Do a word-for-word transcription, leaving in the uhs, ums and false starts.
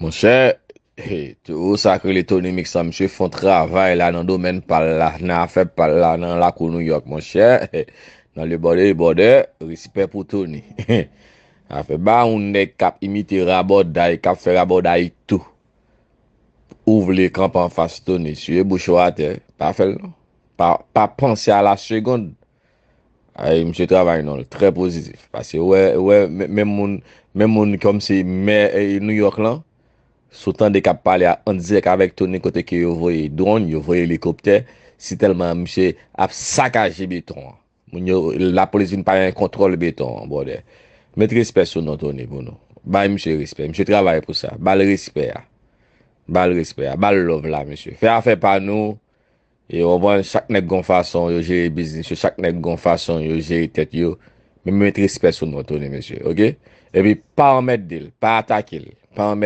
Monchè, hey, ou sa k rele Tony Mix la, misye fè yon travay la nan domèn pa l la, nan afè pa l la, nan lakou Nouyòk, monchè. Hey, nan le bòdè, le bòdè, respè pou Tony. Afè ba yon nèg k ap imite rabòday, k ap fè rabòday tou. Ou vle kanpe anfas Tony, siye bouch ou atè, pa fè l non. Pa, pa panse a la segonn. Ay, misye travay non, trè pozitif. Paske wè, wè, men- menm moun, menm moun kòmsi mè eh, Nouyòk lan, sou tande k ap pale a- an dirèk avèk Tony kote ke yo voye dwòn, yo voye elikoptè, si tèlman misye ap sakaje beton an. Moun yo, lapolis vin pa gen kontwòl beton an, bwòdè. Met respè sou non Tony pou nou. Bay misye respè. Misye travay pou sa. Ba l respè a. Ba l respè a. Ba l love la, mesye. Fè afè pa nou. E w konprann, chak nèg gon fason yo jere biznis yo, chak nèg gon fason yo jere tèt yo. Men met respè sou non Tony, mesye, oke? Epi pa anmède l, pa atake l, pa anmède